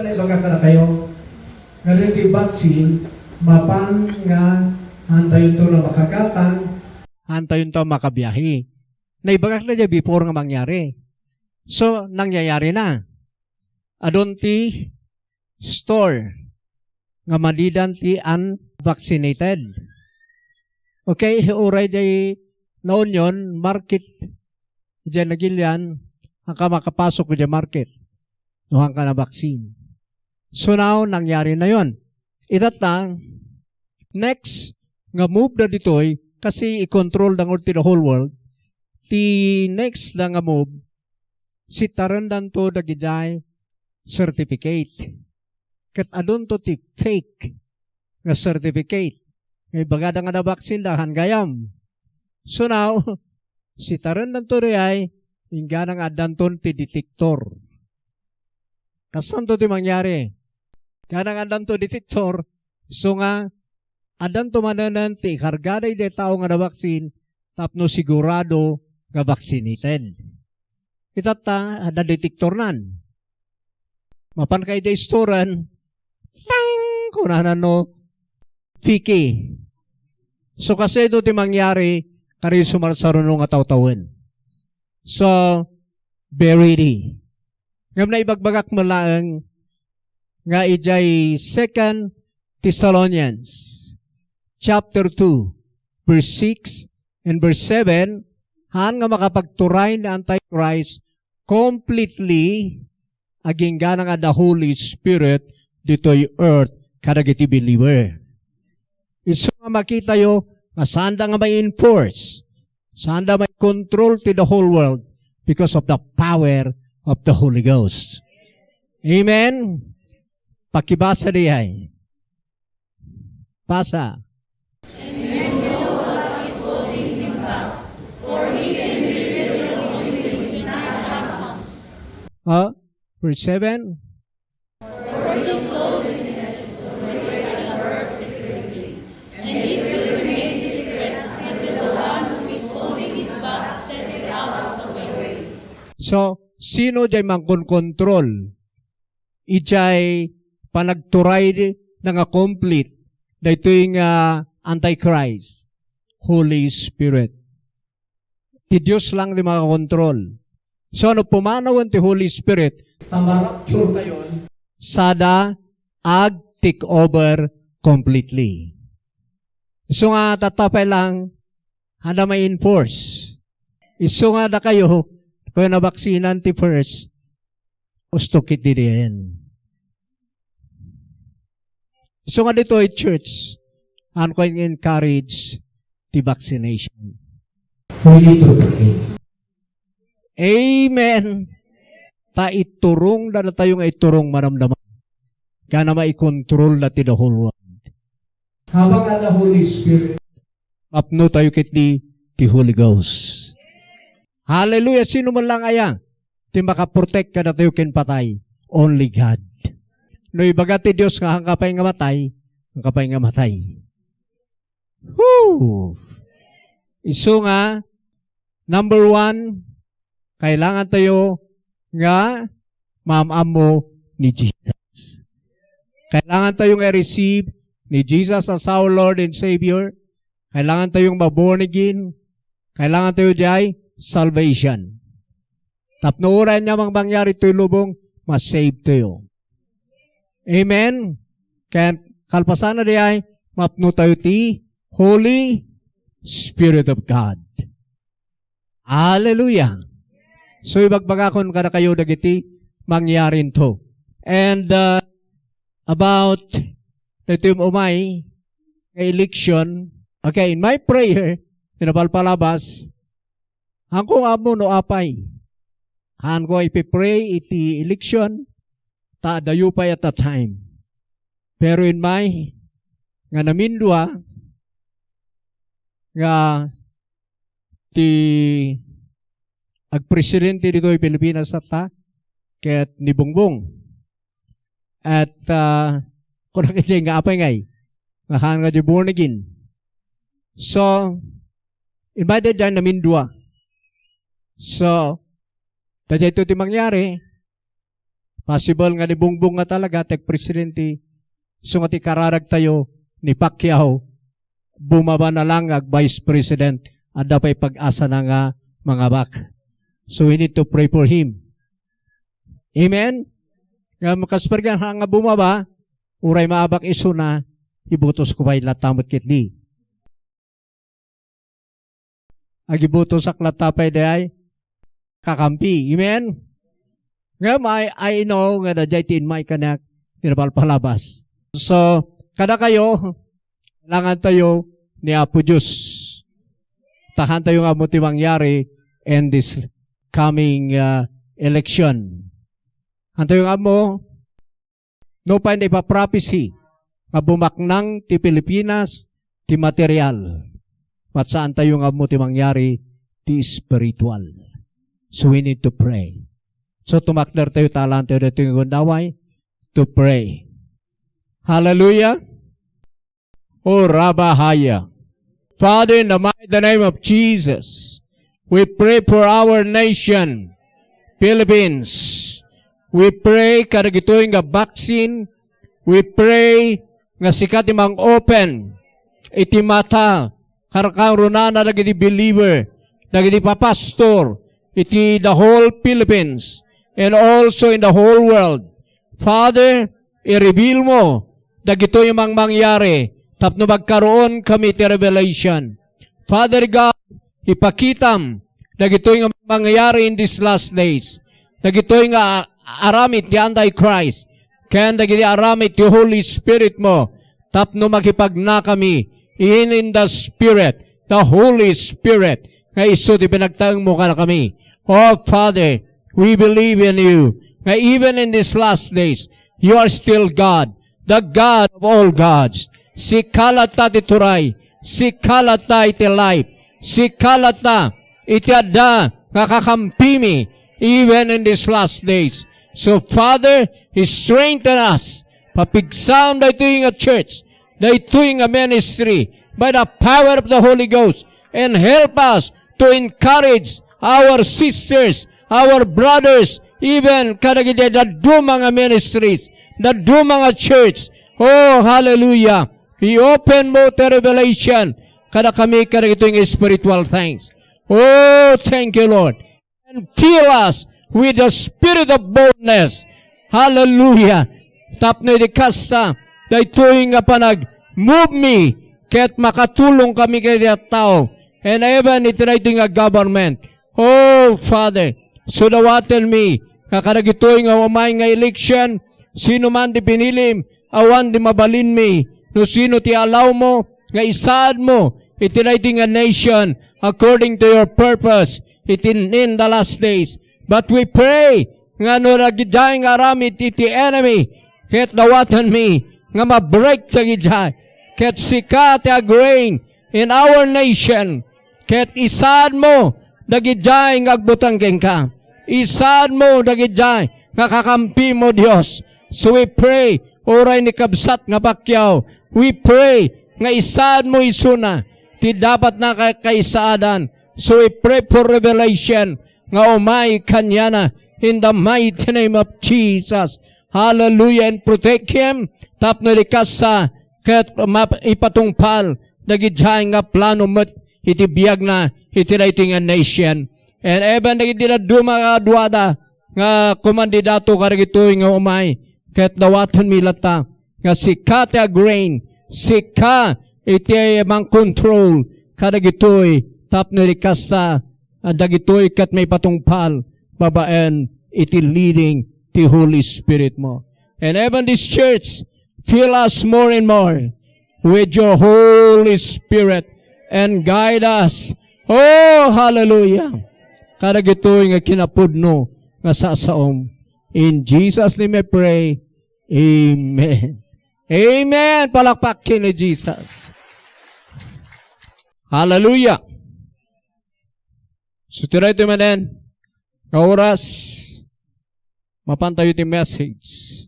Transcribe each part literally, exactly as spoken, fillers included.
Ibaga kadakayo, nga daytoy vaccine, mapan nga haantayonto na makagatang, haantayonto makabiahe. Naibagak na daytoy before nga mangyari. So, nangyayari na. Adun ti store nga madidan ti unvaccinated. Okay, uray jay La Union market, jay nagilian, haanka makapasok jay market. No haanka na-vaccine. So now, nangyari na yon. Itatta, next nga move da ditoy, kasi i-control da ngarud ti the whole world, ti next da nga move, sitarendanto dagidiay certificate. Ket adunto ti fake nga certificate. Nga ibagada nga na-vaccine da, haan gayam. So now, sitarendanto diay, inggana nga addanton ti detector. Kasanto ti mangyari? Inggana nga addanto detector, isu nga addanto manen ti ikargada idiay tao nga na-vaccine tapno sigurado nga vaccinated. Itatta, adda detectornan. Mapanka idiay storen, tang! Kunana no, fake. So, kasano ti mangyari, kari sumarsaruno nga tawtawen. So, be ready. Ngem naibagbagak met laeng nga idiay Second Thessalonians chapter two, verse six and verse seven, haan nga makapagturay ni Antichrist completely agingga nga adda Holy Spirit ditoy earth kadagiti believer. Isu nga makitayo nga saanda nga ma-enforce, saanda ma-control ti the whole world because of the power of the Holy Ghost. Amen? Pakibasa diay. Basa. Oh, verse seven. So, sino jay mangkonkontrol idiay panagturay na nga complete daytoy nga Antichrist? Holy Spirit. Ti Dios lang ti makakontrol. So, no pumanawen ti Holy Spirit, ta ma-rapture tayon, sada ag-take over completely. Isu nga tatta pay lang, haan da ma-enforce. Isu nga dakayo, kayo nabaksinan ti first, ustok iti diyen. Isu nga ditoy church, haan ko encourage ti vaccination. We need to pray. Amen. Ta iturong da natayo nga iturong maramdaman. Kana maikontrol da ti the whole world. Habang adda Holy Spirit, mapno tayo ketdi ti Holy Ghost. Hallelujah! Sino man lang aya ti makaprotect kadatayo ken patay? Only God. No ibaga ti Dios nga haanka pay nga matay, haanka pay nga matay. Woo! Isu nga, number one, kailangan tayo nga maam-ammo ni Jesus. Kailangan tayo nga receive ni Jesus as our Lord and Savior. Kailangan tayo nga ma-born again. Kailangan tayo diay salvation. Tapno uray ania mang mangyari toy lubong, ma-save tayo. Amen? Ken kalpasanna diay, mapno tayo ti Holy Spirit of God. Hallelujah! So, ibagbagakon kadakayo dagiti mangyarinto. And, uh, about daytoy umay nga election, okay, in my prayer, pinapalpalabas, haanko nga ammo no apay. Haanko ipipray iti election, ta adayo pay at that time. Pero in my, nga namindua, nga ti agpresidente ditoy Pilipinas tatta, ket ni Bongbong. At, ah, kuna ketdi nga apay ngay, nga haan nga di born again. So, invited diay namindua. So, ta daytoy ti mangyari, Possible nga ni Bongbong nga talaga ti agpresidente, isu nga ti kararagtayo ni Pacquiao, bumaba na lang nga ag-vice president, adda pay pag-asana nga mangabak. So we need to pray for him. Amen? Nga makaspergan nga bumaba, uray maabak isuna, ibutosko pay latta met ketdi. Agibutosak latta pay dayay kakampi. Amen? Ngem I, I know nga daydiay ti immay kaniak ti napalpalabas. So, kadakayo, kailangantayo ni Apo Dios. Ta haantayo nga ammo ti mangyari in this coming, uh, election. Haantayo nga ammo, nupay ipaprophecy nga bumaknang ti Pilipinas ti material, ket saantayo nga ammo ti mangyari ti spiritual. So we need to pray. So tumakdertayo, talantayo ditoy nga gundaway to pray. Hallelujah. O Rabahaya. Father, in the mighty name of Jesus, we pray for our nation, Philippines. We pray kadagitoy nga vaccine. We pray nga sika ti mang-open iti mata, kankanayon dagiti believer, dagiti papastor, iti the whole Philippines, and also in the whole world. Father, i-reveal mo dagitoy mangmangyari tapno magkaroon kami ti revelation. Father God, ipakitam dagitoy nga mangyari in these last days. Dagitoy nga aramid ti Antichrist, ken dagiti aramid ti Holy Spirit mo, tapno makipagnakami in, in the Spirit, the Holy Spirit, nga isu ti pinagtaengmo kadakami. Oh, Father, we believe in you, nga even in these last days, you are still God, the God of all gods. Sika latta ti turay, sika latta iti life, sika latta iti adda nga kakampimi, even in these last days. So, Father, strengthen us. Papigsam daytoy nga church, daytoy nga ministry, by the power of the Holy Ghost, and help us to encourage our sisters, our brothers, even kadagiti dadduma nga ministries, dadduma nga church. Oh, hallelujah. I-open mo ti revelation kadakami kadagitoy nga spiritual things. Oh, thank you, Lord. And fill us with the spirit of boldness. Hallelujah. Tapno iti kasta, daytoy nga panag-move mi, ket makatulong kami iti tattao. And even iti daytoy nga government. Oh, Father, so dawatenmi nga kadagitoy nga umay nga election, sino man ti pinilim, awan ti mabalinmi, no sino ti allow mo, nga isaad mo iti daytoy nga nation according to your purpose iti in the last days. But we pray nga no dagidiay nga aramid iti enemy, ket dawatenmi nga ma-break dagidiay, ket sika ti ag-reign in our nation, ket isaad mo dagidiay nga agbuteng kenka. Isaad mo dagidiay nga kakampi mo, Dios. So we pray, uray ni kabsat nga Pacquiao, we pray nga isaad mo isuna ti dapat nga ka-, kaisaadan. So we pray for revelation nga umay kaniana in the mighty name of Jesus. Hallelujah. And protect him tapno di kasta ket map-, ipatungpal dagidiay nga plano met iti biagna iti daytoy nga nation. And even dagiti dadduma nga aduada nga kumandidato kadagitoy nga umay, ket dawatenmi latta nga sika ti ag-reign, sika iti mangkontrol kadagitoy tapno di kasta, ah, dagitoy ket maipatungpal babaen iti leading ti Holy Spirit mo. And even this church, fill us more and more with your Holy Spirit and guide us. Oh, hallelujah. Kadagitoy nga kinapudno nga sasaom. In Jesus' name I pray. Amen. Amen. Palakpak ken ni Jesus. Hallelujah. So, ti daytoy manen nga oras, mapantayo ti message.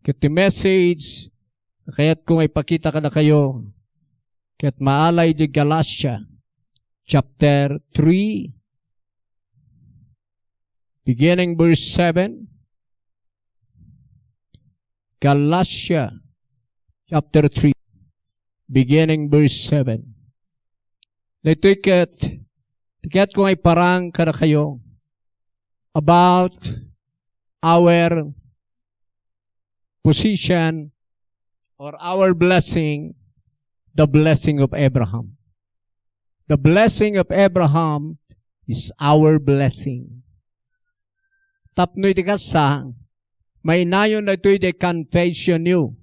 Ket ti message, kayatko nga ipakita kadakayo, ket maala iti Galatia, chapter three, beginning verse seven, Galatia chapter three, beginning verse seven. Daytoy ket, ti kayatko nga iparang kadakayo about our position or our blessing, the blessing of Abraham. The blessing of Abraham is our blessing. Tapno iti kasta, mainayon daytoy idiay confession yo.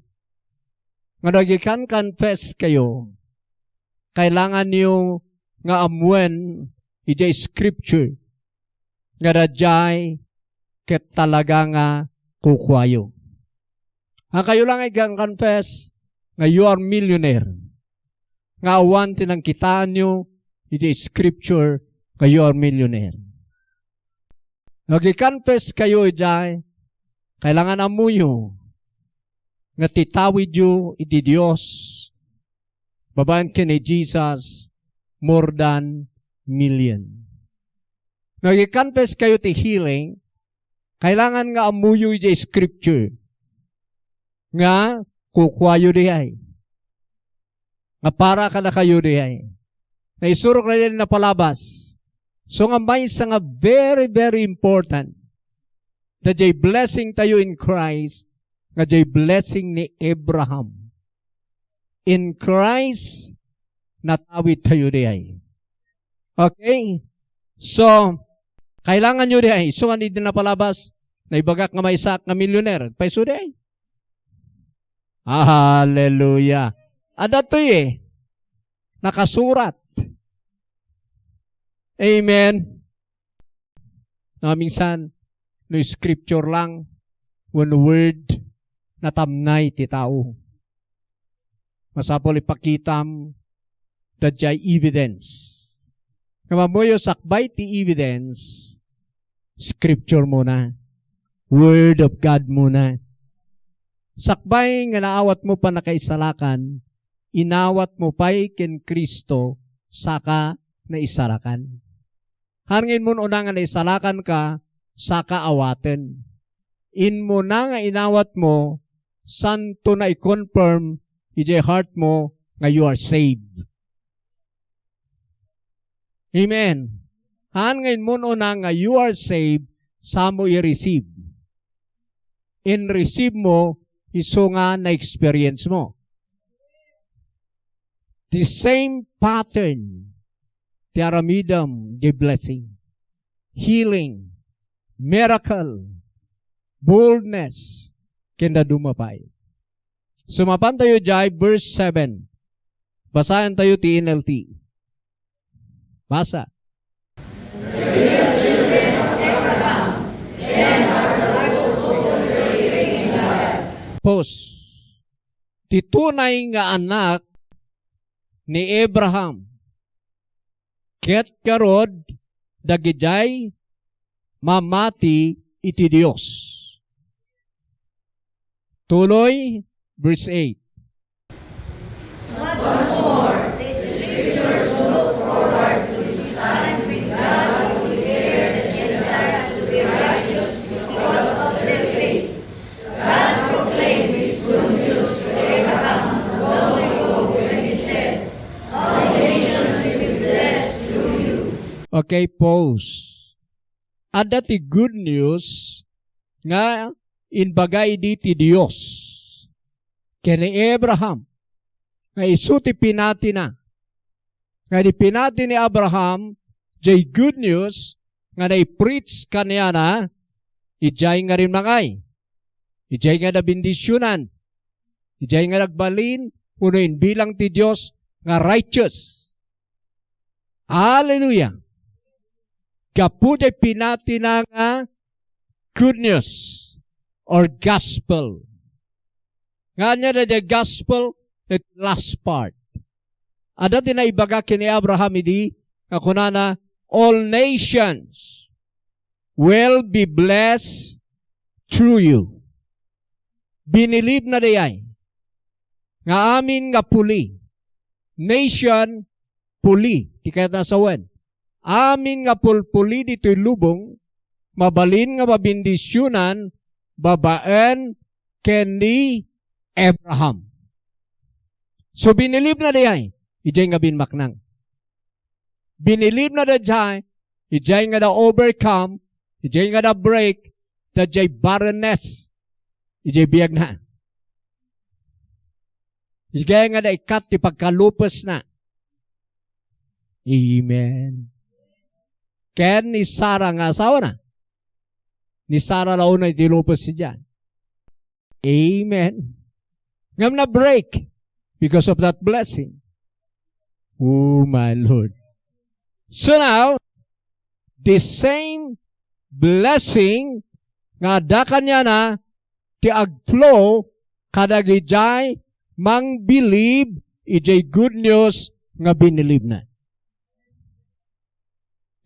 Nga no agikan-confess kayo, kailangan yo nga ammuen idiay scripture nga daydiay ket talaga nga kukuayo. Kayo lang nga ikan-confess nga you are millionaire. Nga awan ti nangkitaanyo iti scripture nga you are millionaire. No agikan-confess kayo idiay, kailangan ammoyo nga ti tawidyo iti Dios babaen ken ni Jesus, more than million. No agikan-confess kayo ti healing, kailangan nga ammoyo idiay scripture nga kukuayo diay, nga para kadakayo diay. Naisurok na diay napalabas. So nga maysa nga very, very important, daydiay blessing tayo in Christ, nga daydiay blessing ni Abraham. In Christ, natawid tayo diay. Okay? So, kailangan nyo diay. So, nga idi napalabas, naibagak nga maysaak nga millionaire. Paiso diay. Hallelujah. Adda toy eh. Nakasurat. Amen. No, minsan, no scripture lang, one word, natamnay ti tao. Masapul ipakitam, daydiay evidence. Nga mammuyo sakbay ti evidence, scripture muna. Word of God muna. Sakbay nga naawat mo pannakaisalakan, inawat mo pay ken Cristo, saka naisalakan. Haan nga inmon una nga naisalakan ka, saka awaten. Inmon una nga inawat mo, santo na i-confirm idiay heart mo nga you are saved. Amen. Haan nga inmon una nga you are saved, sa mo i-receive. In receive mo, isu nga na-experience mo. The same pattern ti aramidem, the blessing, healing, miracle, boldness, ken dadduma pay. Sumapan tayo diay verse seven. Basaen tayo ti N L T. Basa. Pause. Ti tunay nga anak ni Abraham, ket garud dagidiay mamati iti Dios. Tuloy, verse eight. What's more, the scriptures look forward to this time when God will declare the Gentiles to be righteous because of their faith. God proclaimed this good news to Abraham long ago when he said, "All nations will be blessed through you." Okay, pause. Adda ti good news nga imbaga idi ti Dios ken ni Abraham, nga isu ti pinatina. Nga idi pinati ni Abraham, diay good news nga nai-preach kaniana, idiay nga rimmangay, idiay nga nabendisionan, idiay nga nagbalin, wenno imbilang ti Dios nga righteous. Hallelujah! Gapu diay pinatina nga good news or gospel. Nga ania daydiay gospel? It last part. Adda ti naibaga ken ni Abraham idi nga kunana, "All nations will be blessed through you." Binilibna diay nga amin nga puli, nation, puli, ti kayat a sawen. Amin nga pulpuli ditoy lubong, mabalin nga mabendisionan babaen ken ni Abraham. So, binilibna dayay, idiay nga bimaknang. Binilibna dayay, idiay nga na-overcome, idiay nga na-break, dayay barrenness, idiay biagna. Idiay nga naikkat ti pagkalupesna. Amen. Ken ni Sara nga asawana. Ni Sara la unay ti lupes idiay. Amen. Ngem na-break because of that blessing. Oh, my Lord. So now, the same blessing nga adda kaniana ti agflow kadagidiay mangbilib idiay good news nga binilibna.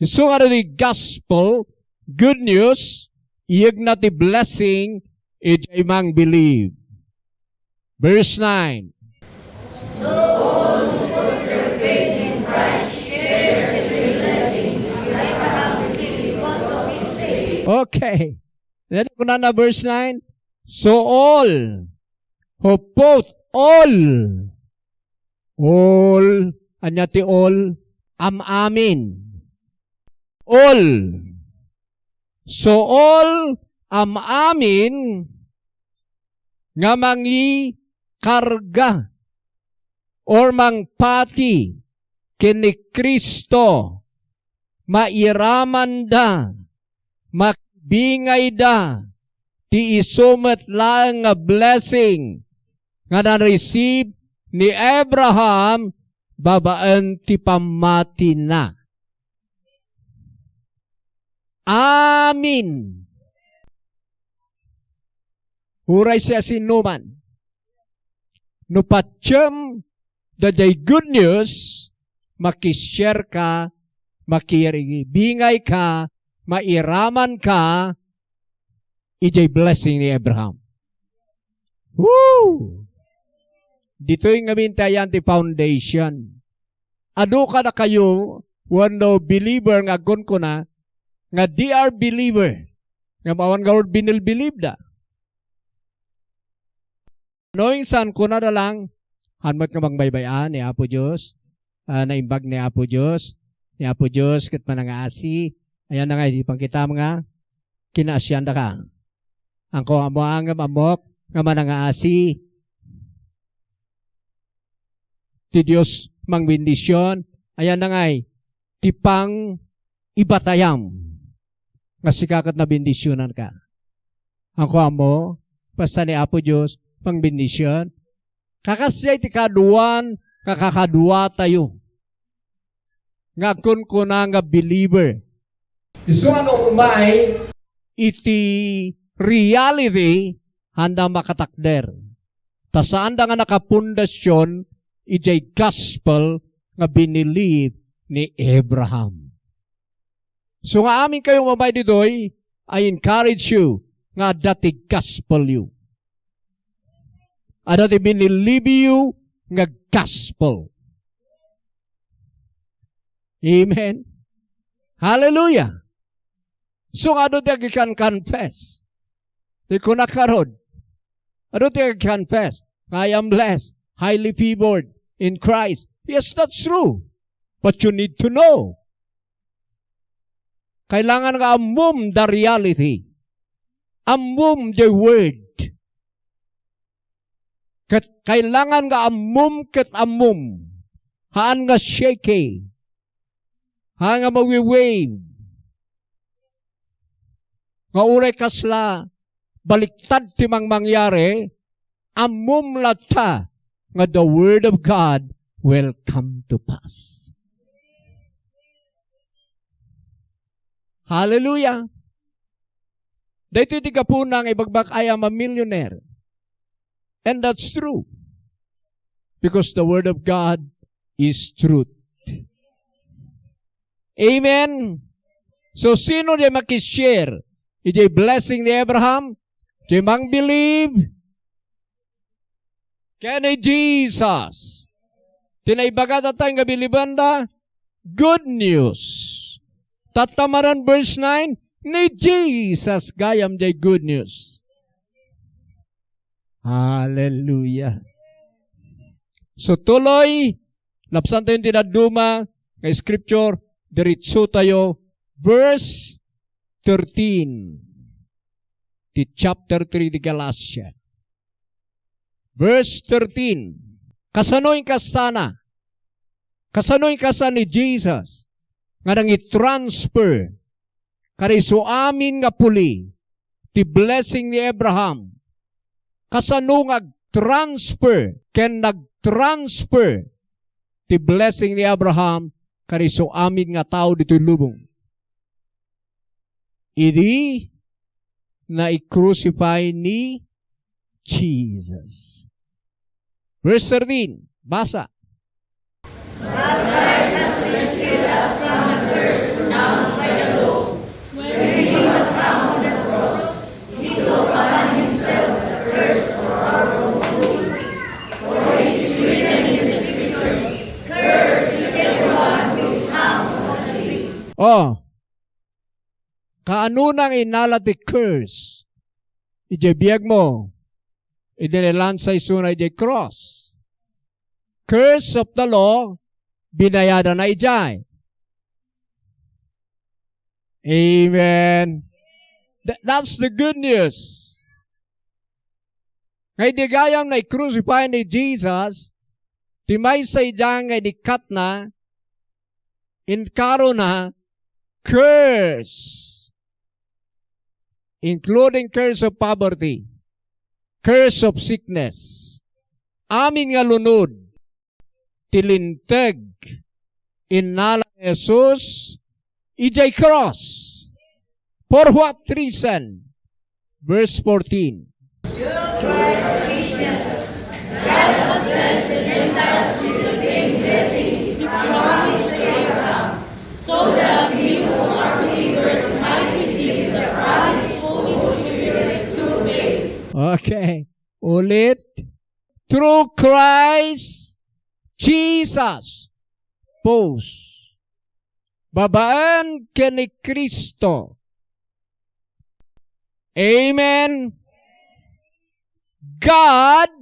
Isu nga di gospel, good news, iyegna ti blessing idiay mangbilib. Verse nine. Okay. Then, kunana verse nine, "So all who put all," all, ania ti all? Am-amin. All. So all am-amin nga mangikarga or mangpati ken ni Cristo, mairamanda, makibingayda ti isu met laeng nga blessing nga na-receive ni Abraham babaen ti pammatina. Amin. Uray siasinoman. No patiem daydiay good news, makishare ka, makibingayka, mairamanka idiay blessing ni Abraham. Woo! Ditoy ngamin ti ayan ti foundation. Adu kadakayo wenno believer nga agkunkuna nga they are believer, ngem awan ngarud binilbilibda. No insan, kunada lang, haan met nga mangbaybay-an ni Apo Dios, ah, naimbag ni Apo Dios, ni Apo Dios ket manangaasi, ayan na nga, idi pangkitam nga, kinaasiandaka. Angko ammo ngem ammok nga manangaasi ti Dios mangbendision, ayan na ngay, ti pang-ibatayam nga sika ket nabendisionanka. Angko ammo, basta ni Apo Dios mangbendision, kakasdiay ti kaduan nga kakaduatayo nga agkunkuna nga believer. Isu nga no umay iti reality, haanda makatakder. Ta saanda nga nakapundasion idiay gospel nga binilib ni Abraham. So nga amin kayo umabay ditoy, I encourage you nga adda ti gospel you. Adda ti binilib you nga gospel. Amen. Hallelujah. So, nga adu ti agikan-confess. Ti kunak ngarud. Adu ti agikan-confess nga, "I am blessed, highly favored in Christ." Yes, that's true. But you need to know. Kailangan nga ammom the reality. Ammom the word. Ket kailangan nga ammom ket ammom. Haan nga shaky. Haan nga mawi-wave. Nga uray kasla baliktad ti mangmangyari, ammom latta nga the word of God will come to pass. Hallelujah! Daytoy ti gapuna nga ibagbagak, "I am a millionaire." And that's true. Because the word of God is truth. Amen. So, sino di makishare iti blessing ni Abraham? Di mangbilib ken ni Jesus. Ti naibaga tatta nga bilibanda, good news. Tatta manen verse nine, ni Jesus gayam diay good news. Hallelujah. So, tuloy, lapsan tayo ti dadduma nga scripture, diretso tayo, verse thirteen, ti chapter three ti Galatia. Verse thirteen, kasano inkastana? Kasano inkasta ni Jesus nga nangitransfer kada isu amin nga puli ti blessing ni Abraham? Kasano nga agtransfer ken nagtransfer ti blessing ni Abraham kada isu amin nga tao ditoy lubong? Idi naikrusified ni Jesus. Verse thirteen, basa. Oh, kaano nang inala ti curse idiay biagmo? Idi nailansa isuna idiay cross. Curse of the law, binayadana idiay. Amen. Tha-, that's the good news. Nga idi gayam naikrusified ni Jesus, ti maysa idiay nga inikkatna, inkarona, curse, including curse of poverty, curse of sickness, amin nga lunod ti linteg, innala ni Jesus idiay cross. For what reason? Verse fourteen. Okay. Ulit. Through Christ Jesus. Pause. Babaen ken ni Cristo. Amen. God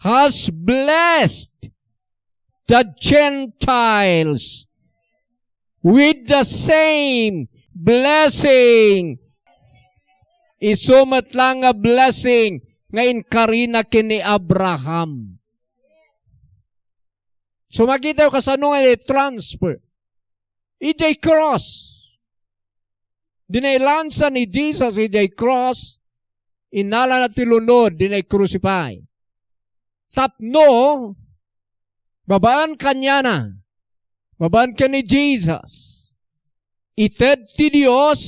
has blessed the Gentiles with the same blessing. Isu met lang nga blessing nga inkarina ken ni Abraham. So, makitayo kasano nga i-transfer. Idiay cross. Dinailansa ni Jesus idiay cross, inalana ti lunod, dinay crucify. Tapno, babaen kaniana, babaen ken ni Jesus, ited ti Dios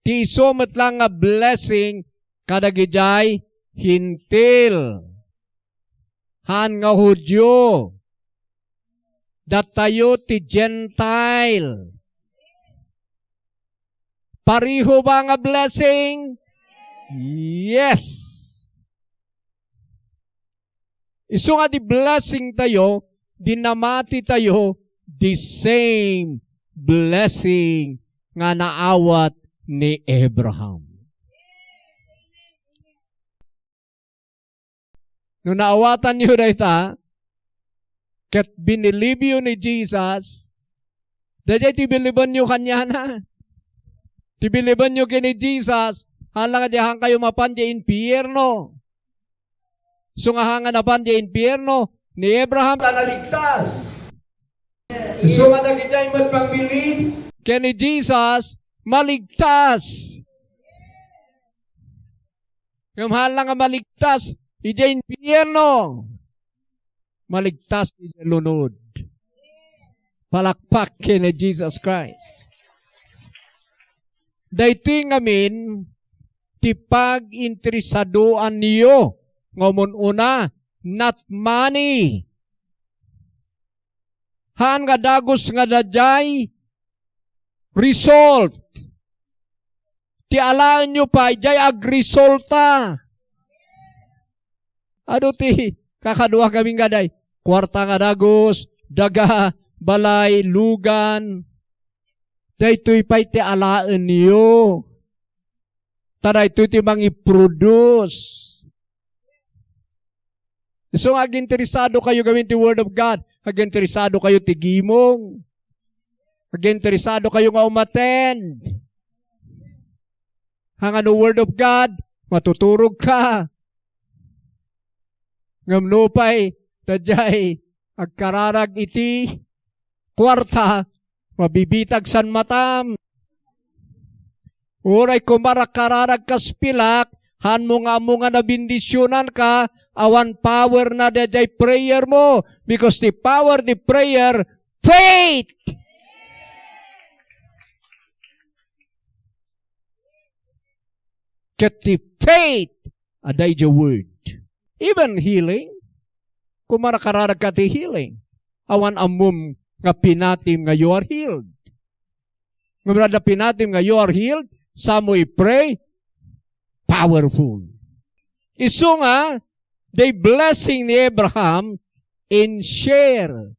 ti isu met lang nga blessing kadagidiay Hentil. Haan nga Judio. Datayo ti Gentile. Pareho ba nga blessing? Yes. Isu nga di blessing tayo, di namati tayo, the same blessing nga naawat ni Abraham. No naawatanyo dayta, ket binilibyo ni Jesus, daydiay ti bilibenyo kaniana. Ti bilibenyo ken ni Jesus, hala nga di hankayo mapan di impierno. Isu nga haan nga napan di impierno, ni Abraham ta naligtas. Isu nga dagiti met pagbilin ken ni Jesus, maligtas. Ngem hala nga maligtas idiay impierno, maligtas idiay lunod. Palakpak ken ni Jesus Christ. Daytoy ngamin ti paginteresadoanyo nga umun-una, not money. Haan nga dagus nga daydiay result. Ti alaenyo pay, diay agresulta. Adu ti kakadua ngamin nga daydiay, kuarta nga dagus, daga, balay, lugan. Daytoy pay ti alaenyo. Ta daytoy ti mangiproduce. Isu nga aginteresado kayo gamin ti Word of God, aginteresado kayo ti gimong, aginteresado kayo nga umattend. Hangano Word of God, matuturog ka. Ngem nupay, daydiay, agkararag iti kuarta, mabibitag san matam. Uray koma agkararag kas pilak, hanmo nga ammo nga nabindisionanka, awan power na daydiay prayer mo, because the power the prayer, faith. Ket ti faith, adda idiay word. Even healing, koma agkararag ka ti healing. Awan ammom nga pinatim nga you are healed. Ngem no adda pinatim nga you are healed, saanmo i-pray, powerful. Isu nga, the blessing ni Abraham in share,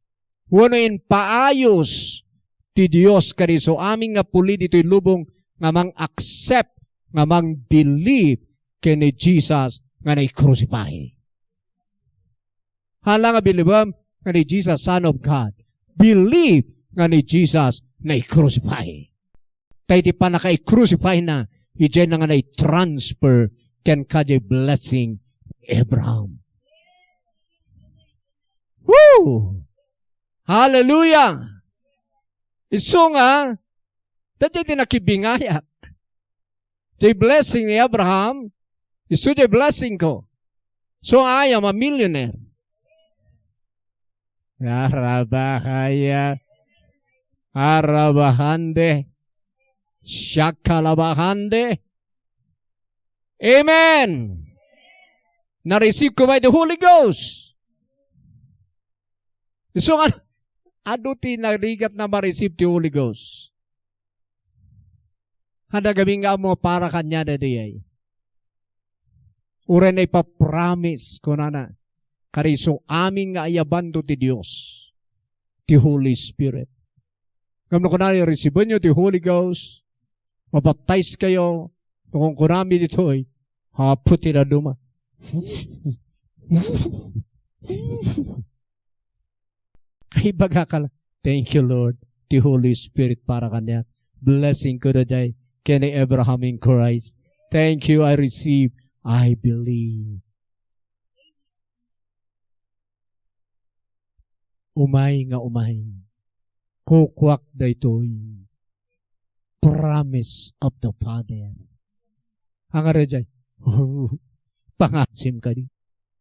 wenno in paayos ti Dios kaniso amin nga puli ditoy lubong nga mang-accept, nga mang-believe ken ni Jesus nga nai-crucify. Hala nga bilibem nga ni Jesus, Son of God. Believe nga ni Jesus nai-crucify. Ta iti pannaka-i-crucify na, idiay na nga nai-transfer kenka diay blessing ni Abraham. Woo! Hallelujah! Isu nga, daydiay ti nakibingayak. The blessing ni Abraham, isu diay blessing ko. So I am a millionaire. Arabahaya. Arabahande. Shakalabahande. Amen. Na-receive ko ba iti Holy Ghost? Isu nga, adu ti narigat na ma-receive ti Holy Ghost. Adda gamin nga ammo para kaniada daydiay. Uray na ipapromise, kunana, kaniso amin nga ayabanto ti Dios, ti Holy Spirit. Ngem no kunana, "Resibenyo ti Holy Ghost, mabaptize kayo," no kunkunami ditoy, apo ti dadduma. Ay, bagaka la. Thank you, Lord. Ti Holy Spirit para kaniak. Blessing ko daydiay ken ni Abraham in Christ. Thank you, I receive, I believe. Umay nga umay. Kukuak daytoy. Promise of the Father. Hangar daydiay, pangasim kadi.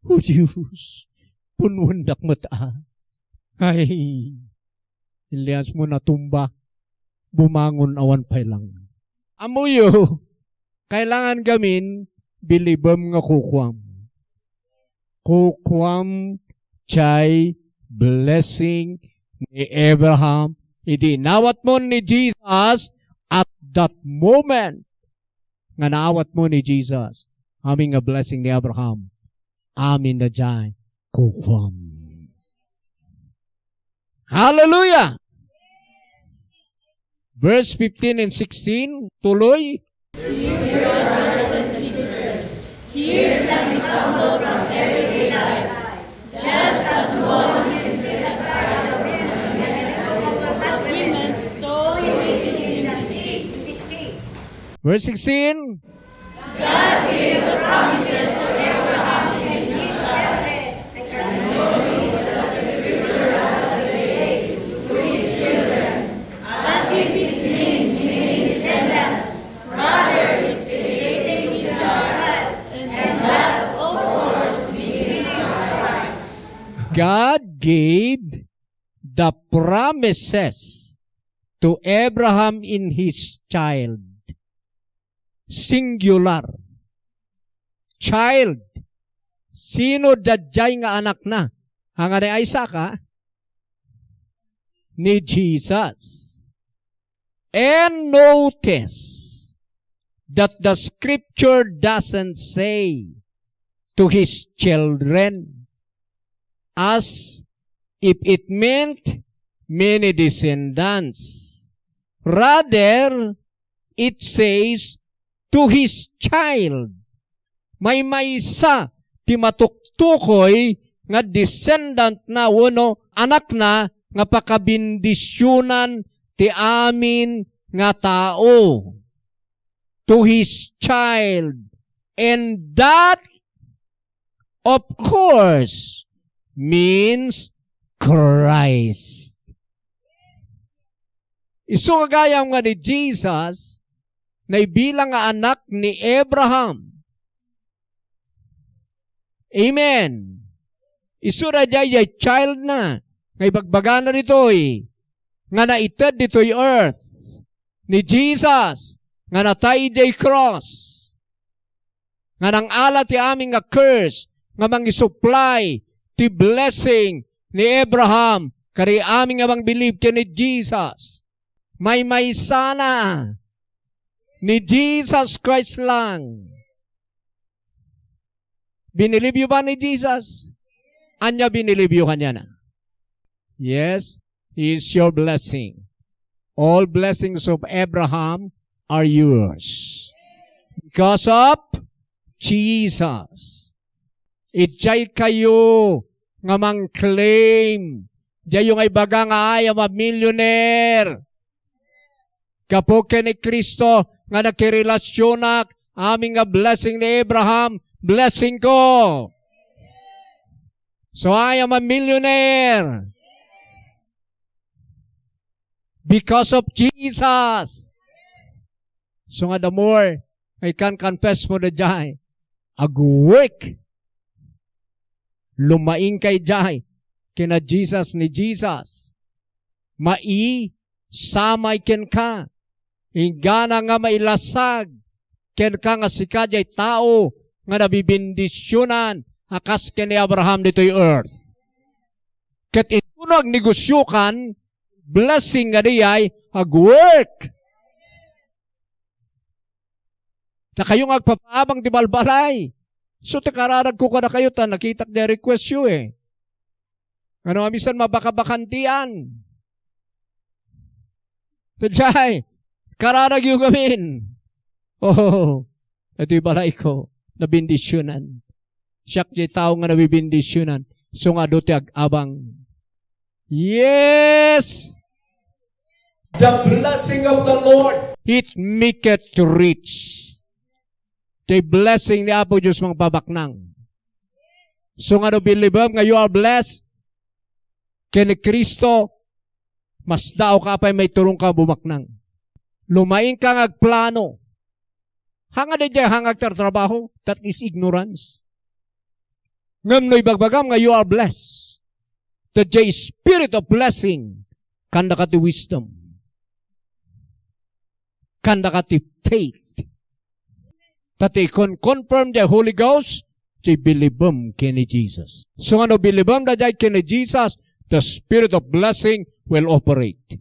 O Dios, punwendak met a. Ay, inlians mo natumba, bumangon awan pay lang. Ammoyo, kailangan gamin, bilibem nga kukuam. Kukuam jay blessing ni Abraham. Idi inawatmo ni Jesus at that moment nga naawatmo ni Jesus, amin nga blessing ni Abraham, amin na jay kukuam. Hallelujah! Verse fifteen and sixteen, tuloy. You, brothers and sisters, here's an example from everyday life. Just as one can set aside a woman in agreement, so it is in this case. Verse sixteen. God gave the promises to Abraham and his children. And know this, that the scripture has said to his children, as if it means many descendants, rather it is his child, and that, of course, means Jesus Christ. God gave the promises to Abraham in his child. Singular. Child. Sino daydiay nga anakna? Ania ni Isaac, a? Ni Jesus. And notice that the scripture doesn't say to his children, as if it meant many descendants. Rather, it says to his child. Maymaysa ti matuktukoy nga descendant na wenno anakna nga pakabendisionan ti amin nga tao. To his child. And that, of course, means Christ. Isu gayam nga ni Jesus, naibilang nga anak ni Abraham. Amen. Isu daydiay child na, nga ibagbagana ditoy, nga naited ditoy earth ni Jesus, nga natay idiay cross, nga nangala ti amin nga curse, nga mangisupply ti blessing ni Abraham, kadi amin nga mangbilib ken ni Jesus. Maymaysana ni Jesus Christ lang. Binilibyo ba ni Jesus? Ania binilibyo kaniana? Yes, He is your blessing. All blessings of Abraham are yours. Because of Jesus. Idiay kayo nga mang-claim. Diay nga ibaga nga, "I am a millionaire." Gapu ken ni Cristo nga nakirelasionak, amin nga blessing ni Abraham, blessing ko. So I am a millionaire because of Jesus. So nga the more nga ikan-confess mo daydiay, ag-work. Lumaing ka idiay ken ni Jesus ni Jesus. Maisamay kenka. Inggana nga mailasag kenka nga sika diay tao nga nabibendisionan a kas ken ni Abraham ditoy earth. Ket intono agnegosiokan, blessing nga diay ag-work. Dakayo nga agpapaabang ti balbalay. So, ti kararagko kadakayo, ta nakitak diay request yo, eh. Ngano, amin san mabakabakantian. Sadiay, kararagyo gamin. Oh, ito'y balayko, nabendisionan. Siak diay tao nga nabibendisionan. So nga adu ti ag-abang. Yes! The blessing of the Lord. It maketh rich. Ti blessing ni Apo Dios mangpabaknang. So nga no bilibem nga you are blessed ken ni Cristo, masdaawka pay maiturongka bumaknang. Lumaingka nga agplano. Hanga daydiay, hanga agtartrabaho, that is ignorance. Ngem no ibagbagam nga you are blessed, that the spirit of blessing, kandaka ti wisdom. Kandaka ti faith. Ta ti ikon-confirm diay Holy Ghost, ti bilibem ken ni Jesus. So nga no bilibem daydiay ken ni Jesus, the spirit of blessing will operate.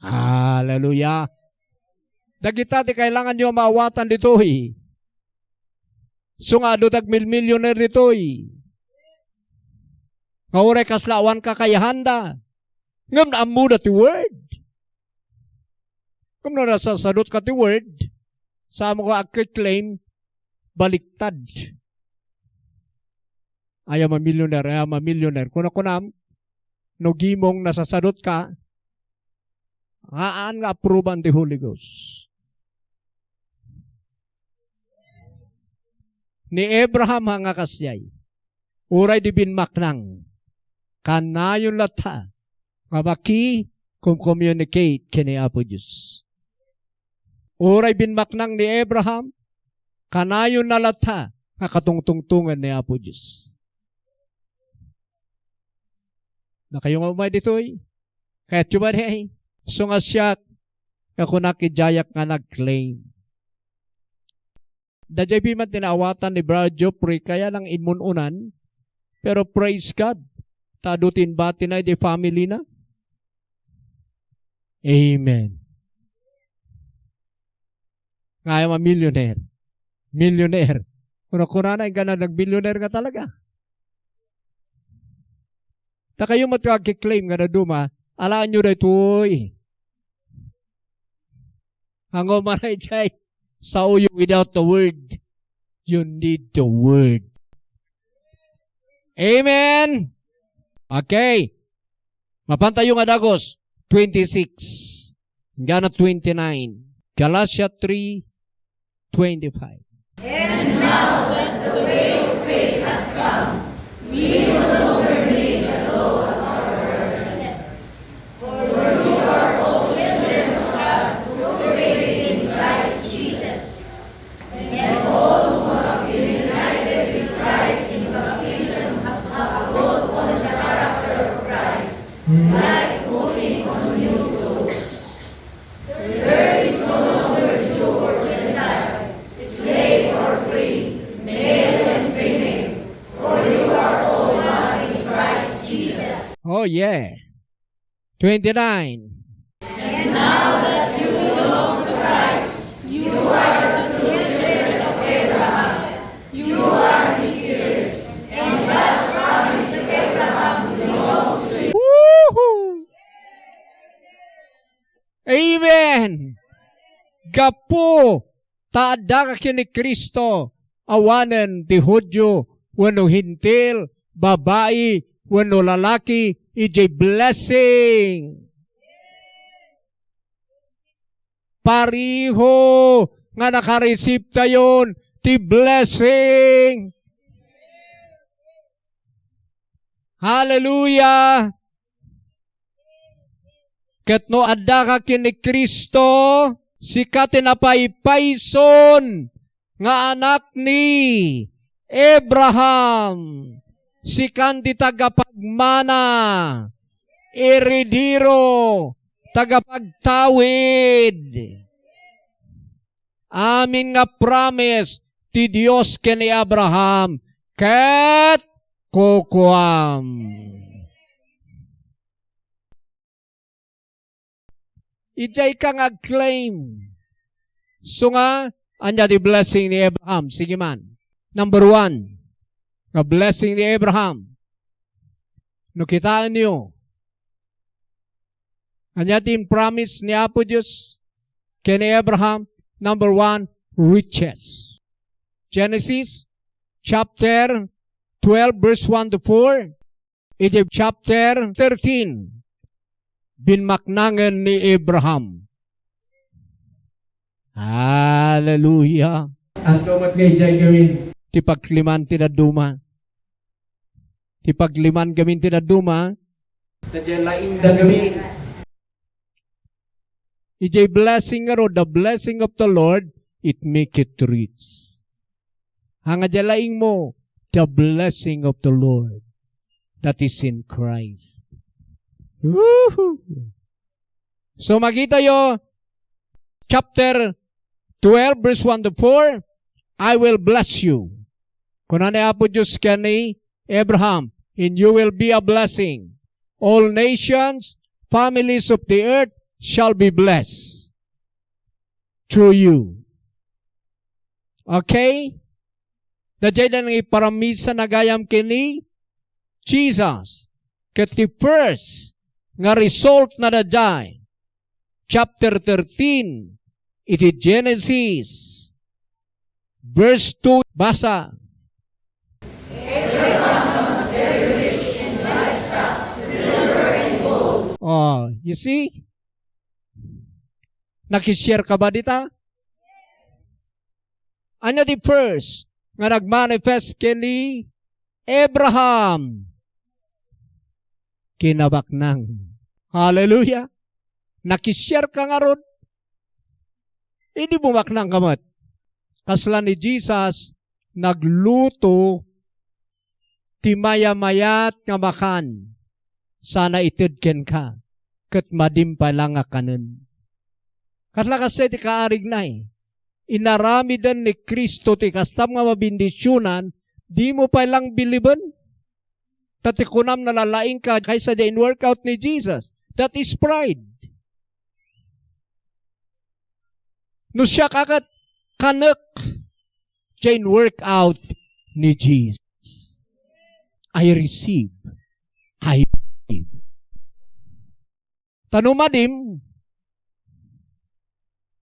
Hallelujah. Dagita ti kailangan yo a maawatan ditoy. So nga adu dagmilmillionaire ditoy. Nga uray kasla awan kakayahanda. Ngem naammoda ti word. Ngem no nasasadutka ti word, saan mo ka agke-claim, baliktad. I am a millionaire, I am a millionaire. Kuna-kunam, no gimong nasasadutka, haan nga apruban ti Holy Ghost. Ni Abraham nga kasdiay, uray di binmaknang, kanayon latta nga maki-communicate ken ni Apo Dios. Uray binmaknang ni Abraham, kanayon na latta nga katungtungtongan ni Apo Dios. Dakayo nga umay ditoy, kayatyo ba di? So nga siak, nga kunak idiayak nga nag-claim. Daydiay piman ti naawatan ni Brother Geoffrey, kaya lang immun-unan. Pero praise God, ta adu ti inbatina iti family na. Amen. Nga I am a millionaire. Millionaire. Kuna-kunana, inggana nag-millionaire nga talaga. Dakayo met nga agki-claim nga dadduma, alaenyo daytoy. Hango man ay jay, saoyo without the word. You need the word. Amen. Okay. Mapantayo nga dagus, twenty-six. Gana twenty-nine. Galatia three twenty-five. And now that the way of faith has come, we no longer need the law as our burden. For you are all children of God through faith in Christ Jesus. And all who have been united with Christ in baptism have put on the character of Christ, like putting on new clothes. There is no longer Jew or Gentile, slave or free, male and female, for you are all one in Christ Jesus. Oh, yeah. Twenty-nine. And now that you belong to Christ, you are the true children of Abraham. You are his heirs, and God's promise to Abraham belongs to you. Woohoo! Amen. Gapu ta addaka ken ni Cristo, awanen ti Judio wenno Hentil, babai wenno lalaki, idiay blessing. Pareho nga nakareceive tayon ti blessing. Hallelujah! Ket no addaka ken ni Cristo, sika ti napaypayson nga anak ni Abraham. Sikan ti tagapagmana, eredero, tagapagtawid. Amin nga promise ti Dios ken ni Abraham ket kukuam. Idiay ka nga ag-claim. So nga, ania ti blessing ni Abraham? Sige man. Number one, nga blessing ni Abraham. No kitaenyo, ania ti impromise ni Apo Dios ken ni Abraham? Number one, riches. Genesis chapter twelve, verse one to four. Iti chapter thirteen, binmaknangen ni Abraham. Hallelujah. Ania met nga idiay gamin? Ti pagliman ti dadduma. Ti pagliman gamin ti dadduma. Idiay laing da gamin. Idiay blessing ngarud, the blessing of the Lord, it make it rich. Ania idiay laingmo, the blessing of the Lord that is in Christ. Woohoo! So, makitayo, chapter twelve, verse one to four, "I will bless you." Kuna ni Apo Dios ken ni Abraham, "And you will be a blessing. All nations, families of the earth shall be blessed through you." Okay? Daydiay da nga iparamisa nga gayam ken ni Jesus. Ket ti first nga result na daydiay, chapter thirteen, iti Genesis, verse two, basa. Oh, you see? Nakishare ka ba dita? Ania ti first nga nagmanifest ken ni Abraham? Kinabaknang. Hallelujah! Nakishare ka ngarud? Idi bumaknang ka met. Kasla ni Jesus, nagluto ti mayamayat nga makan, sana ited kenka, ket madim pay la nga kanen. Kasla kasta ti kaarigna, eh. Inaramiden ni Cristo ti kastam nga mabendisionan, dimo pay lang biliben. Ta ti kunam nalalaingka kaysa diay in-workout ni Jesus. That is pride. No siak a ket kanek diay in-workout ni Jesus. I receive. I receive. Ta no madim,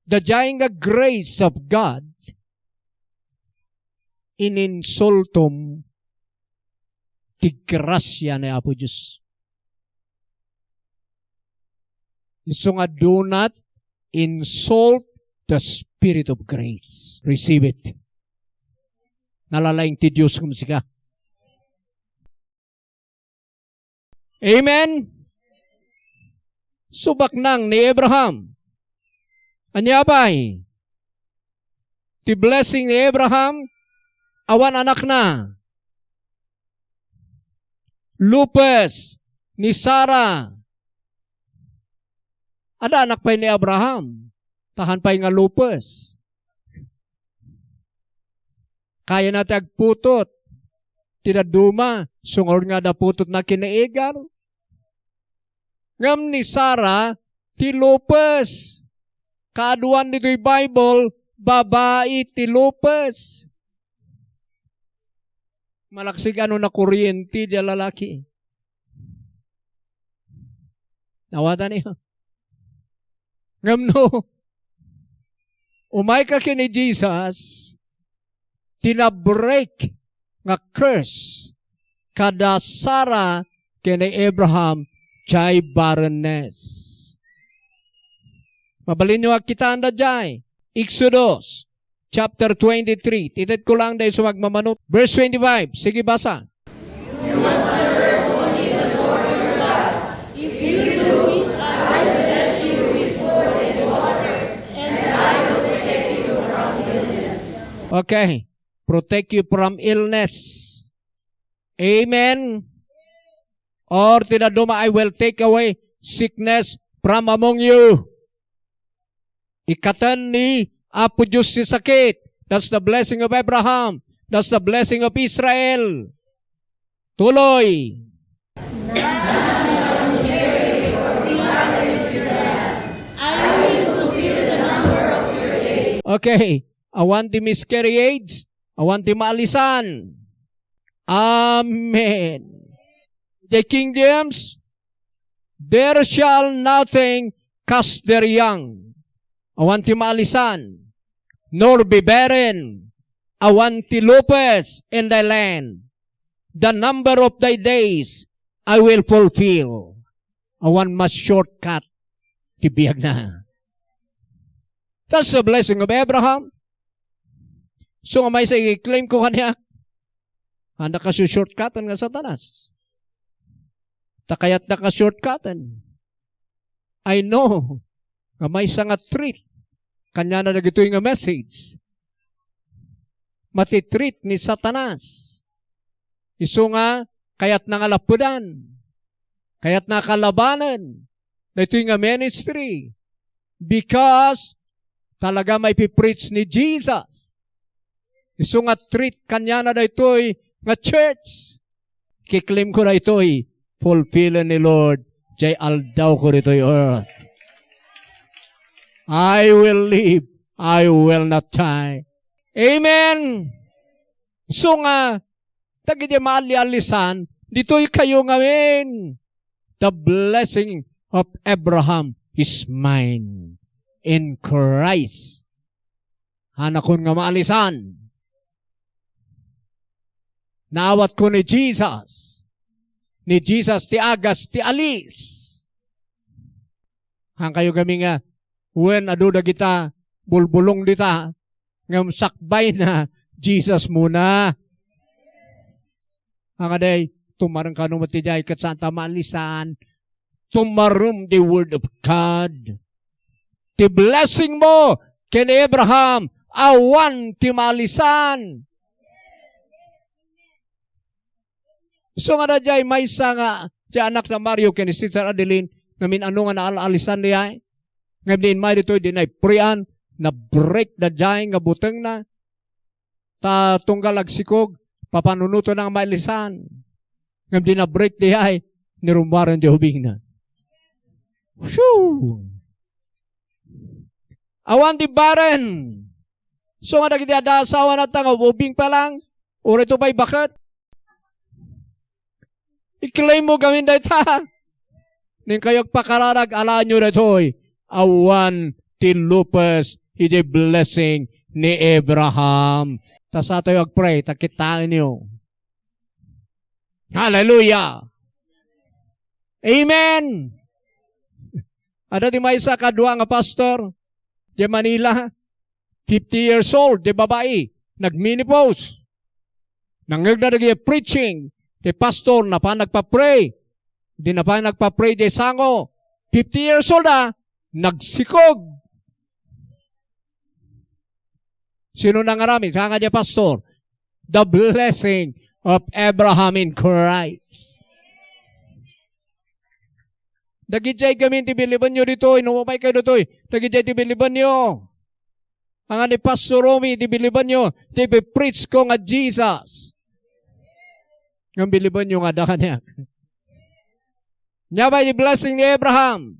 Daydiay nga grace of God, ininsultom ti gracia ni Apo Dios. Isu nga, "Do not insult the Spirit of grace." Receive it. Nalalaing ti Dios ken sika. Amen? Subaknang ni Abraham. Ania pay? Ti blessing ni Abraham, awan anakna. Lupes ni Sara. Adda anak pay ni Abraham. Tahan pay nga lupes. Kayana ti agputot ti dadduma, sungayon nga adda putotna ken ni Agar. Ngem ni Sara ti lupes. Kaaduan ditoy Bible, babai ti lupes. Malaksik ano na kuryente diay lalaki. Nawatan niyo? Ngem no, umayka ken ni Jesus, ti na-break nga curse kada Sara ken ni Abraham, jay barrenness. Mabalinyo a kitaan daydiay. Exodus chapter twenty-three. Itedko lang daytoy sumagmamano. Verse twenty-five. Sige, basa. You must serve only the Lord your God. If you do, I will bless you with food and water, and I will protect you from illness. Okay. Protect you from illness. Amen. Or ti dadduma, "I will take away sickness from among you." Ikkaten ni Apo Dios ti sakit. That's the blessing of Abraham. That's the blessing of Israel. Tuloy. Okay. Awan ti miscarriage. Awan ti maalisan. Amen. The King James, "There shall nothing cast their young." Awan ti maalisan, nor be barren. Awan ti lupes in thy land. The number of thy days I will fulfill. Awan mas-shortcut ti biagna. That's the blessing of Abraham. So nga maysa i-claim ko kaniak, anda ka su-shortcutan nga Satanas. Ta kayatna ka shortcutan. I know nga maysa nga threat kaniana dagitoy nga message. Mati-threat ni Satanas. Isu nga kayatna nga lapedan. Kayatna kalabanen daytoy nga ministry. Because talaga maipipreach ni Jesus. Isu nga threat kaniana daytoy nga church. Kiklaim ko daytoy, fulfillen ni Lord, jay aldawko ditoy earth. I will live, I will not die. Amen. So nga, dagiti maali-alisan, ditoy kayo ngamin. The blessing of Abraham is mine in Christ. Hanakon nga maalisan. Naawatko ni Jesus. Ni Jesus ti agas, ti alis. Hankayo kami nga, wen adu dagita bulbulong dita, ngem sakbayna Jesus muna. Nga day, tumarem kano met idiay, ket saan ta maalisan. Tumarem the word of God. Ti blessing mo ken Abraham, awan ti maalisan. Isu nga daydiay maysa nga ti anak na Mario ken ni Sister Adeline, ngamin-ano nga naal-alisan diay. Ngem di immay ditoy, di naiprian, na-break daydiay nga butengna. Ta tunggal agsikog, papanunotna nga mailisan. Ngem di na-break diay, nirummuaren ti ubingna. Phew! Awan ti barren. So nga dagiti adda asawa nata nga ubing pa lang, uray to pay baket. I-claim mo gamin dayta. Nen kayo agpakararag, alaenyo daytoy. Awan ti lupes iti blessing ni Abraham. Ta satayo agpray, ta kitaenyo. Hallelujah! Amen! Adda ti maysa kadua nga pastor, di Manila, fifty years old, di babai, nagmenopause. Nangngegna dagiti preaching, ti pastor, napan nagpa-pray. Di napan nagpa-pray, di sango. Fifty years old, ah, nagsikog. Sino nangaramid? Kaya nga di pastor, the blessing of Abraham in Christ. Dagiti gamin ti bilibanyo ditoy, no, umay kayo ditoy. Dagiti ti bilibanyo. Ang ni Pastor Romy, ti bilibanyo, ti preach ko nga Jesus. Nga bilibanyo nga da kaniak. Nya pay ti blessing ni Abraham.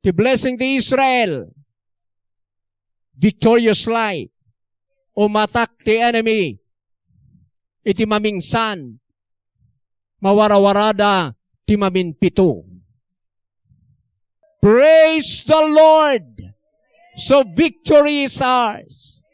Ti blessing ti Israel. Victorious life. Umatak ti enemy. Iti mamingsan, mawarawarada ti maminpito. Praise the Lord! So victory is ours.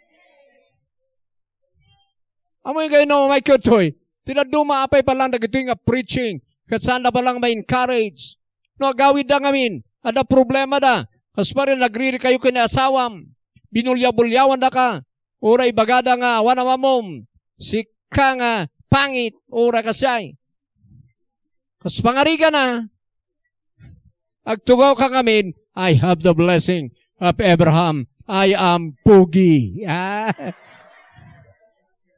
Amoy kayo no, may kutoy. Ti dadduma apay pa lang dagitoy nga preaching. Ket saan da pa lang ma-encourage. No, agawidda ngamin, adda problemada. Kas pare, nagriri kayo ken ni asawam. Binulyaw-bulyawan da ka. Uray ibagada nga awan amamom. Sika nga pangit. Uray kasay. Kas pangarigana, agtugaw ka ngamin, "I have the blessing of Abraham. I am pogi." Ah.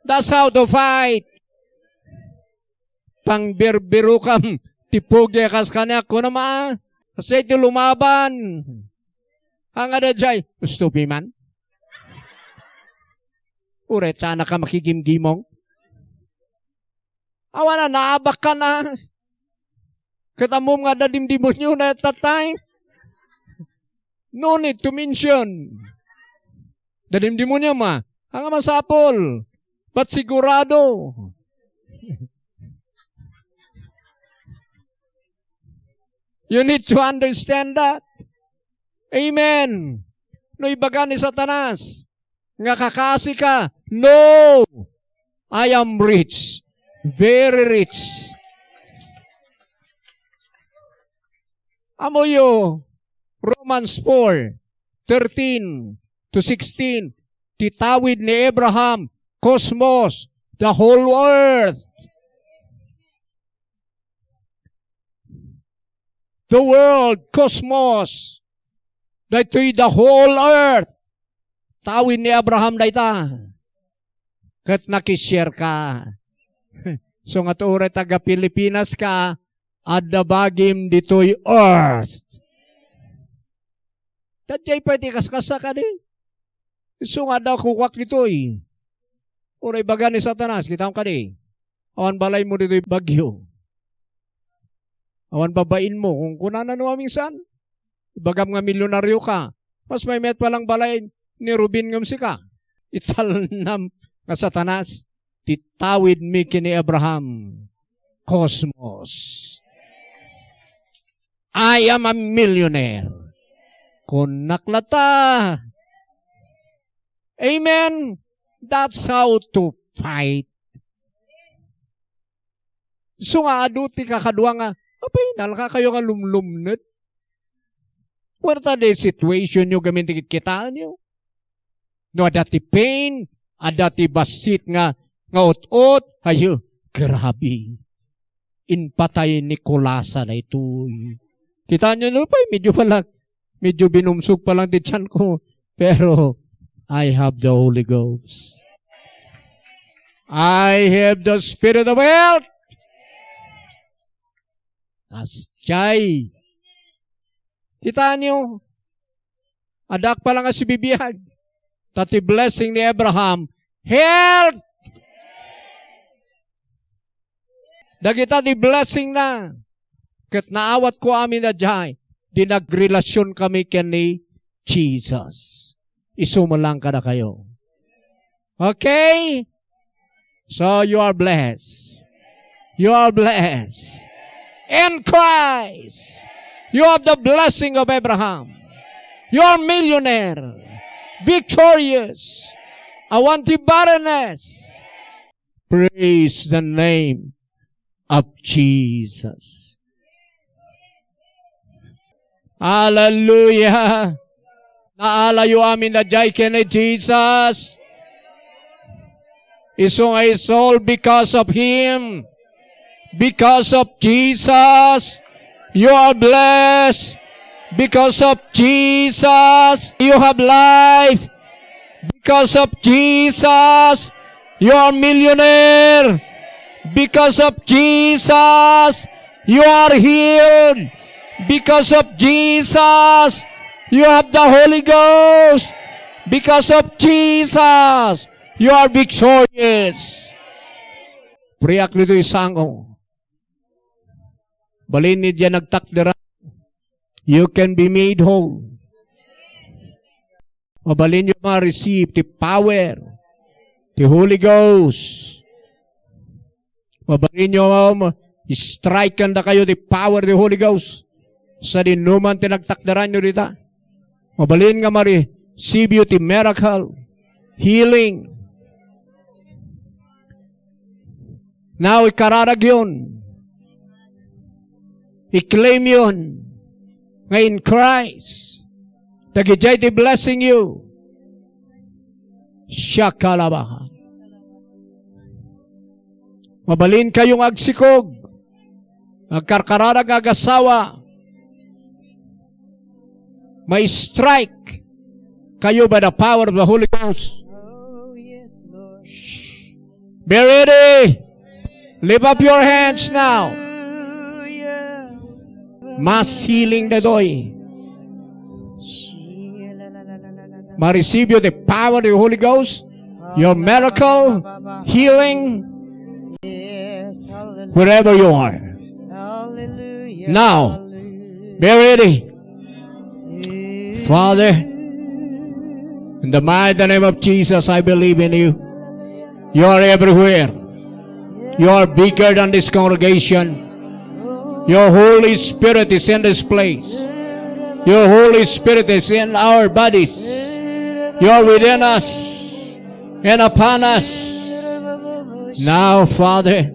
That's how to fight. Pangbirbirukam ti pogi a kas kaniak, kunam a. Kasi ti lumaban. Ang ada jay, "Gusto pi man?" Uray, sana ka makigimgimong. Awan na, naabak ka na. Ket ammom nga adda dimdimoniona at that time. No need to mention. Dadimdemoniom, ah. Ang masapol. But sigurado. You need to understand that. Amen. No ibaga ni Satanas nga kakasi ka, "No, I am rich. Very rich." Amoyo, Romans four thirteen to sixteen, ti tawid ni Abraham, cosmos, the whole earth. The world, cosmos. Daytoy the whole earth. Tawid ni Abraham dayta. Ket nakishare ka. So nga to uray taga Pilipinas ka, adda bagim ditoy earth. Dayjay pay ti kaskasa kadi. Isu nga adda kukuak ditoy. Uray baga ni Satanas, kitam kadi. Awan balaymo ditoy Baguio. Awan babainmo, kung kunana no aminsan. Ibagam nga milyonaryo ka. Mas maymayat pa lang balay ni Rubin ngem sika. Italnam nga Satanas, ti tawid mi ken ni Abraham. Cosmos. "I am a millionaire." Kunnak latta. Amen. That's how to fight. So nga, adu ti kakadua nga, apay, nalaka kayo nga lumlumned. What are the situation nyo gamin ti kitaen nyo? No, adda ti pain, adda ti bassit nga, nga ut-ot, ayo, grabe. Inpatay ni Kulasa na ito. Kita nyo, no, pay, medyo pala, medyo binumsog pa lang ti tiyan ko. Pero, I have the Holy Ghost. I have the Spirit of health. Asjay. Kita nyo, adda pa lang a sibibiag. Ta ti blessing ni Abraham, health. Dagita ti blessing na. Ket naawat ko amin a jay, di nagrelasyon kami ken ni Jesus. Isu man lang kadakayo. Okay? So you are blessed. You are blessed. In Christ. You have the blessing of Abraham. You are millionaire. Victorious. Awan ti barrenness. Praise the name of Jesus. Hallelujah. Naalayo amin a jay ken ni Jesus. Isu nga it's all because of Him. Because of Jesus, you are blessed. Because of Jesus, you have life. Because of Jesus, you are millionaire. Because of Jesus, you are healed. Because of Jesus, you have the Holy Ghost. Because of Jesus, you are victorious. Priak ditoy sango. Balin ni diay nagtakderan. You can be made whole. Mabalinyo ma-receive ti power ti Holy Ghost. Mabalinyo ma-, strike kandakayo ti power ti Holy Ghost. Sadinoman ti nagtakderanyo dita. Mabalin nga ma-receive you ti miracle, healing. Now, ikararagyon. I-claim yun nga in Christ, dagidiay ti blessing you. Shakalabaha. Mabalin kayo nga agsikog. Agkarkararag nga agasawa. Ma-strike kayo by the power of the Holy Ghost. Be ready. Lift up your hands now. Mass healing daytoy. Ma-receive you the power of the Holy Ghost. Your miracle, healing, wherever you are. Now, be ready. Father, in the mighty name of Jesus, I believe in you. You are everywhere. You are bigger than this congregation. Your Holy Spirit is in this place. Your Holy Spirit is in our bodies. You are within us and upon us. Now, Father,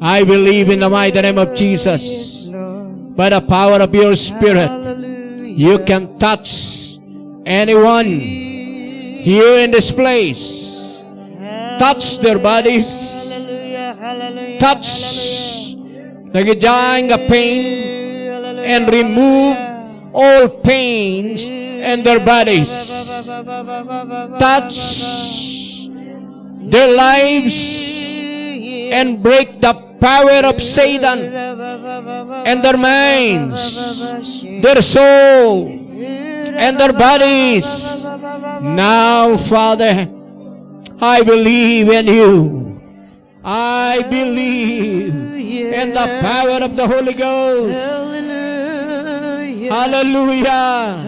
I believe in the mighty name of Jesus. By the power of your Spirit, you can touch anyone here in this place. Touch their bodies. Touch dagidiay nga pain and remove all pains in their bodies. Touch their lives and break the power of Satan and their minds, their soul, and their bodies. Now, Father, I believe in you. I believe in the power of the Holy Ghost. Hallelujah.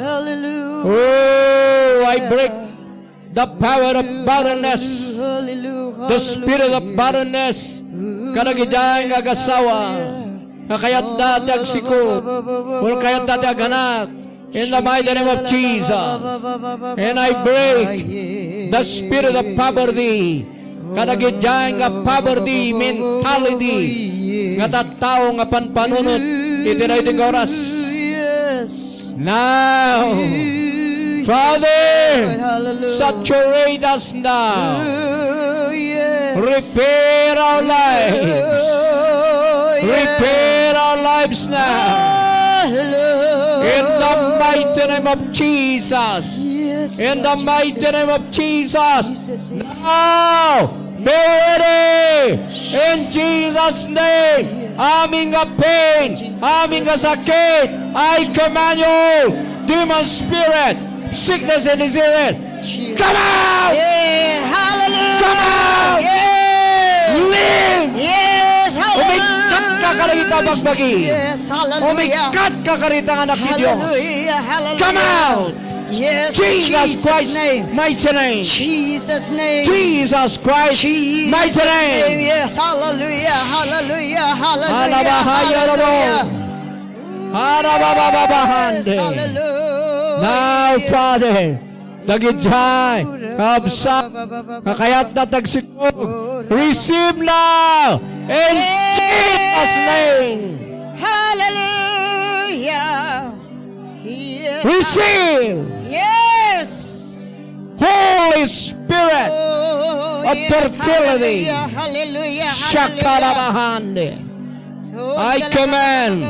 Oh, I break the power of barrenness, the spirit of barrenness, kadagidiay nga agasawa, nga kayatda ti agsiko, wenno kayatda ti aganak, in the mighty name of Jesus. And I break the spirit of poverty, kadagidiay nga poverty mentality nga tattao nga panpanunot iti daytoy nga oras. Now, Father, saturate us now. Repair our lives. Repair our lives now. In the mighty name of Jesus. In the mighty name of Jesus. Now, be ready. In Jesus' name. Amin nga pain, amin nga sakit, I command you, demon spirit, sickness and diseases, come out! Yeah, hallelujah! Come out! Yeah! Leave! Yes, hallelujah! Umikkat ka kadagita bagbagi. Yes, hallelujah! Umikkat ka kadagita nga anak ti Dios. Hallelujah, hallelujah! Come out! Yes, Jesus Christ, mighty name. Jesus name. Jesus Christ, mighty name. Yes, hallelujah, hallelujah, hallelujah, hallelujah. Arabababahande. Hallelujah. Now, Father, dagidiay kabsat nga kayatna tagsiko, receive now in Jesus' name. Hallelujah. Yes. Receive. Yes. Holy Spirit of fertility. Hallelujah, hallelujah, hallelujah. Shakarabahande. Oh, I command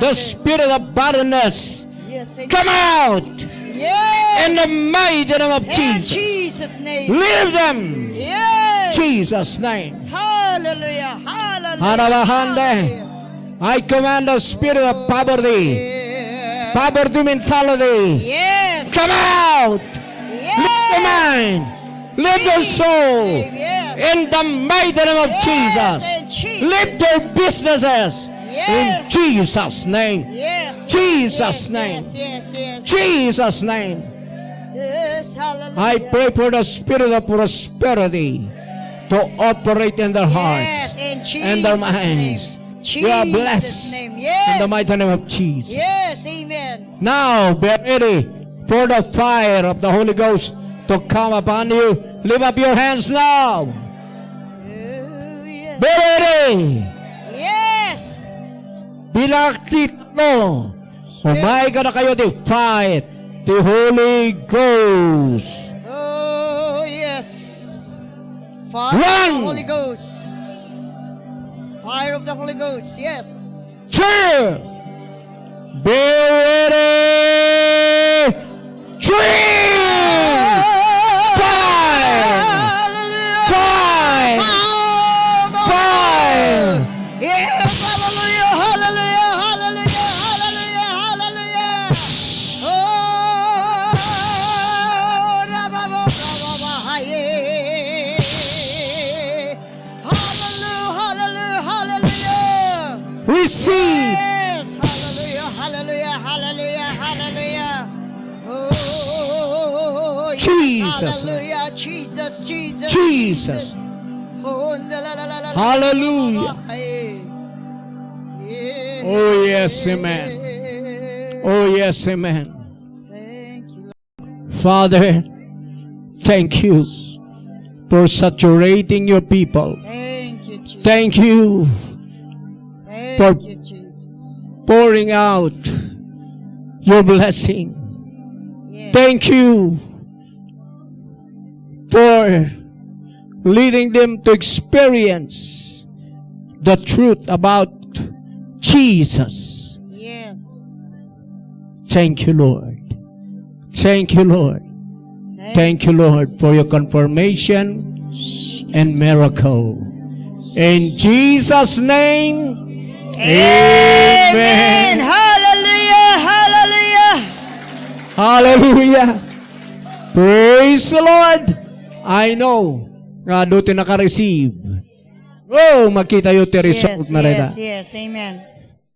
the spirit of barrenness, yes, come out. Yes. In the mighty name of Jesus. In Jesus' name. Leave them. Yes. Jesus' name. Hallelujah, hallelujah, hallelujah. I command the spirit of poverty, poverty mentality. Yes. Come out. Yes. Leave the mind. Leave their soul. Yes. In the mighty name of Jesus. Leave their businesses. Yes. In Jesus' name. Yes. Jesus' name. Yes, yes, yes. Jesus' name. Yes, hallelujah. I pray for the spirit of prosperity to operate in their hearts and their minds. Yes, in Jesus' name. You are blessed in the mighty name of Jesus. Yes, amen. Now, be ready for the fire of the Holy Ghost to come upon you. Lift up your hands now. Oh, yes. Be ready. Yes. Bilang tatlo. Yes. Umayka na kayo ti fire, ti Holy Ghost. Oh, yes. Fire of the Holy Ghost. Fire of the Holy Ghost, yes. Two. Be ready. Three. Fire. Hallelujah. Fire. Fire. Yes, hallelujah, hallelujah, hallelujah, hallelujah, hallelujah. Oh, rababo, rababa, haye. Hallelujah, hallelujah, hallelujah. Receive. Yes, hallelujah, hallelujah, hallelujah, hallelujah. Oh, yes, Jesus. Hallelujah, Jesus, Jesus, Jesus. Jesus. Oh, na, la, la, la, la, la, la, la, la, la, la. Hallelujah. Hey. Yeah. Oh, yes, amen. Oh, yes, amen. Thank you, Lord. Father, thank you for saturating your people. Thank you, Jesus. Thank you for pouring out your blessing. Thank you for leading them to experience the truth about Jesus. Yes. Thank you, Lord. Thank you, Lord. Thank you, Lord, for your confirmation and miracle. In Jesus' name, amen. Hallelujah, hallelujah. Hallelujah. Praise the Lord. I know nga adu ti naka-receive. Oh, makitayo ti result na reta. Yes, yes, amen.